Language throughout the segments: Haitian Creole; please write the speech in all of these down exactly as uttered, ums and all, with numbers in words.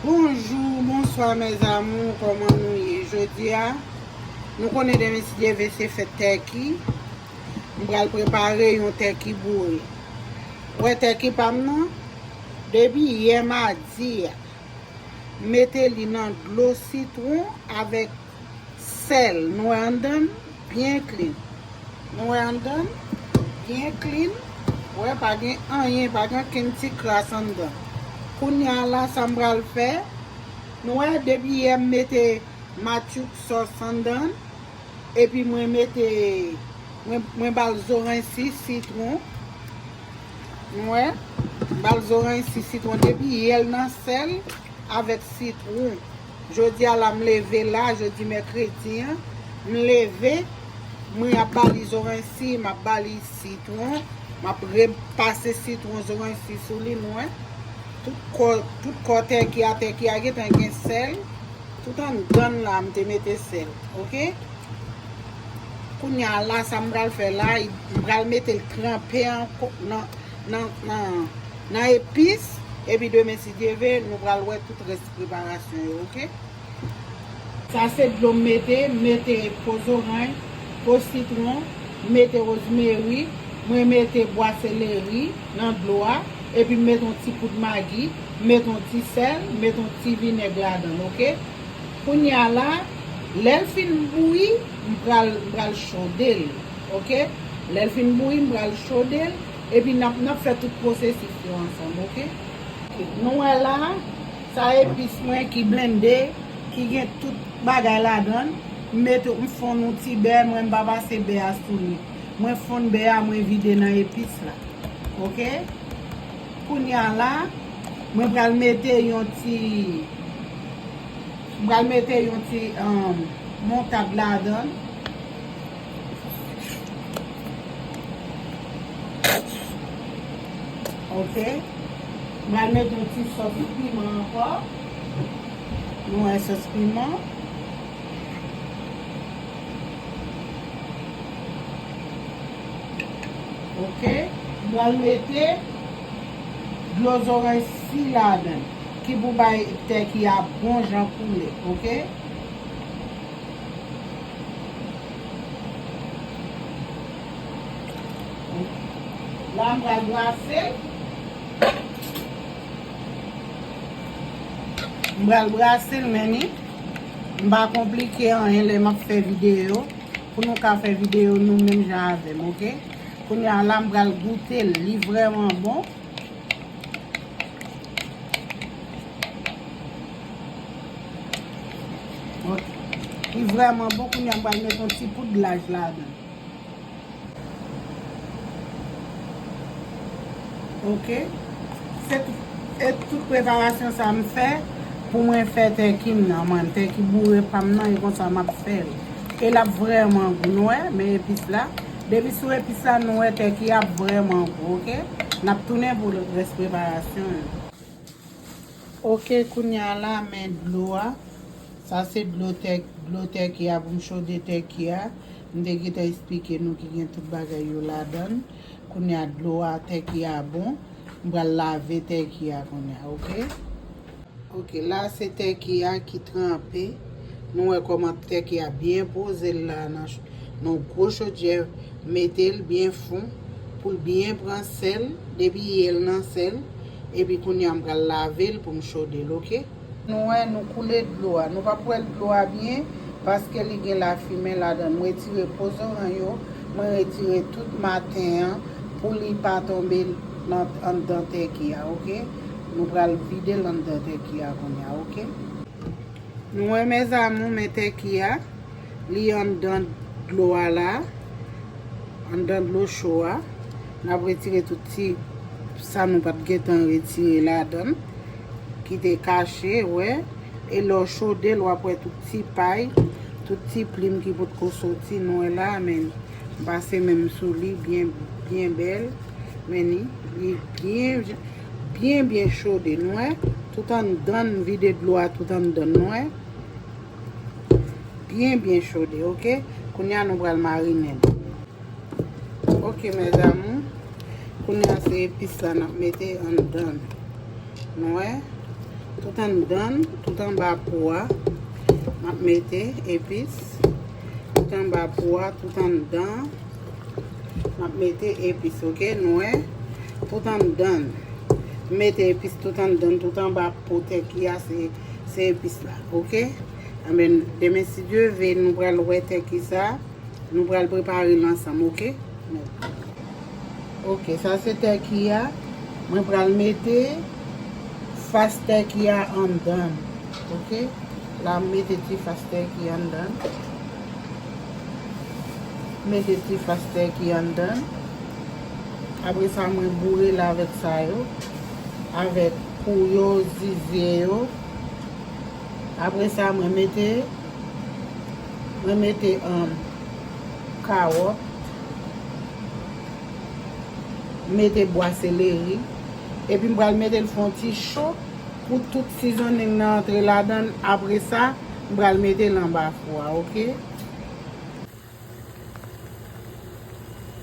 Bonjou, bonswa, mes amours, kòman nou ye? Jodi a, nou konnen demen si Dye vle se fèt tèki. M pral prepare yon tèki boure. Ou wè tèki pa m nan? Depi yè madi a, m mete li nan dlo sitwon avèk sèl. Nou wè anndan l byen klin. Nou wè anndan l byen klin. Ou wè, pa gen anyen, pa gen okenn ti kras anndan. Kounye a la, sa m pral fè, nou wè, depi yè m mete matchouk sòs anndan l, epi mwen mete, mwen, mwen ba l zoranj si, sitwon. Nou wè, m ba l zoranj si, sitwon. Depi yè l nan sèl avèk sitwon. Jodi a la, m leve la, jodi mèkredi an, m leve, mwen ap ba li zoranj si, m ap ba li sitwon, m ap repase sitwon, zoranj si sou li, nou wè. Tout kò, tout kò tèki a, tèki a gentan gen sèl. Tout anndan l la, m te mete sèl, oke? Kounye a la, sa m pral fè la, m pral mete l tranpe anko-, nan, nan, nan, nan epis, epi demen, si Dye vle, nou pral wè tout rès preparasyon yo, oke? Sa se dlo m mete, m mete po zoranj, po sitwon, m mete wozmeri, mwen mete bwa seleri nan dlo a, epi m mete yon ti poud magi, m mete yon ti sèl, m mete yon ti vinèg ladan l, oke? Kounye a la, lè l fin bouyi, m pral, m pral chode l, oke? Lè l fin bouyi, m pral chode l, epi n ap, n ap fè tout pwosesis yo ansanm, oke? Nou wè la, sa epis mwen ki blende, ki gen tout bagay ladan l. M mete, m fonn yon ti bè, mwen m pa pase bè a sou li. Mwen fonn bè a, mwen vide nan epis la. Oke? Kounye a la, mwen pral mete yon ti, mwen pral mete yon ti, um, moutad ladan l. Oke. Mwen al mete yon ti sòs piman ankò. Nou wè sòs piman. Oke. Mwen al mete dlo zoranj si ladan l, ki pou bay tèki a bon jan koulè. Oke. La, m pral brase l. M pral brase l, men ni. M pa konplike anyen lè m ap fè videyo. Pou nou ka fè videyo nou menm jan avè m, oke? Kounye a la, m pral goute l. Li vrèman bon. Li vrèman bon, kounye a m pral met yon ti poud laj ladan. Oke. Se tout, e tout preparasyon sa m fè pou mwen fè tèki m nan, mwen, tèki boure pa m nan, e konsa m ap fè l. E l ap vrèman gou, nou wè, men epis la. Depi sou epis la, nou wè tèki ap vrèman gou, oke? N ap tounen pou rès preparasyon yo. Oke, kounye a la, men dlo a. Sa se dlo tèk, dlo tèki a pou m chode tèki a. M te gentan eksplike nou ki gen tout bagay yo ladan l. Kounye a, dlo a, tèki a bon. M pral lave tèki a kounye a, oke? Oke, la se tèki a ki tranpe. Nou wè kòman tèki a byen poze l la nan ch-, nan gwo chodyè. Mete l byen fon pou l byen pran sèl. Depi yè l nan sèl, epi kounye a m pral lave l pou m chode l, oke? Nou wè, nou koule dlo a. Nou p ap wè dlo a byen, paske li gen lafimen ladan l. Mwen retire po zoranj yo, mwen retire tout maten an pou li pa tonbe nan, anndan tèki a, oke? Nou pral vide l anndan tèki a kounye a, oke? Nou wè, mes amours, men tèki a, li anndan dlo a la, anndan dlo cho a. N ap retire tout ti sa nou pa t gentan retire ladan l, ki te kache, wè. E lè w chode l, w ap wè tout ti pay, tout ti plim ki potko soti, nou wè la, men m pase men m sou li, byen, byen bèl. Men ni, li byen, byen, byen chode, nou wè. Tout anndan, m vide dlo a tout anndan, nou wè. Byen, byen chode, oke? Kounye a, nou pral marinen l. Oke, mes amours. Kounye a, se epis la n ap mete anndan l. Nou wè? Tout anndan, tout anba po a, m ap mete epis. Tout anba po a, tout anndan, m ap mete epis, oke? Nou wè? Tout anndan. M mete epis tout anndan, tout anba po tèki a, se, se epis la, oke? Anben, demen, si Dye ve, nou pral wè tèki sa. Nou pral prepare l ansanm, oke? Oke, sa se tèki a. Mwen pral mete fas tèki a anndan. Oke? La, m mete ti fas tèki anndan. Mete ti fas tèki anndan. Apre sa, mwen boure l avèk sa yo. Avèk pou yo, zizye yo. Apre sa, mwen mete, mwen mete, um, kawòt, mete bwa seleri, epi m pral mete l fè yon ti cho pou tout seasoning nan antre ladan l. Apre sa, m pral mete l anba fou a, oke?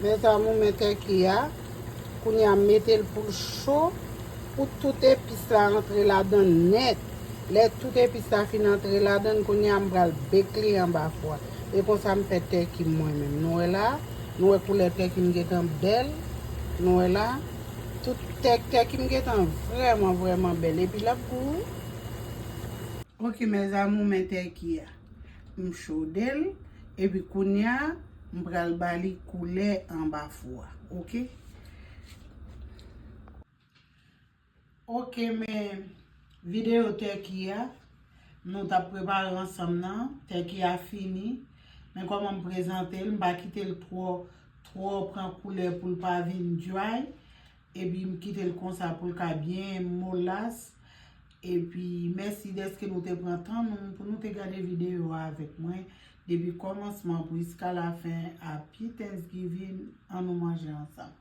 Mezanmi, men tèki a, kounye a m mete l pou l cho, pou tout epis la antre ladan l nèt. Lè tout epis la fin antre ladan l, kounye a m pral bake li anba fou a. E konsa m fè tèki m mwen menm. Nou wè la, nou wè koulè tèki m gentan bèl. Nou wè la, tout tèk, tèki m gentan vrèman, vrèman bèl. Epi l ap gou wi. Oke, mezanmi, men tèki a. M chode l, epi kounye a, m pral ba li koulè anba fou a, oke? Oke, men videyo tèki a, nou t ap prepare ansanm nan, tèki a fini, men kòman m prezante l, m pa kite l twò, twò pran koulè pou l pa vin dry. Epi m kite l konsa pou l ka byen molas. Epi mèsi dèske nou te pran tan nou pou nou te gade videyo a avèk mwen depi kòmansman pou jiska lafen. Happy Thanksgiving, ann nou manje ansanm.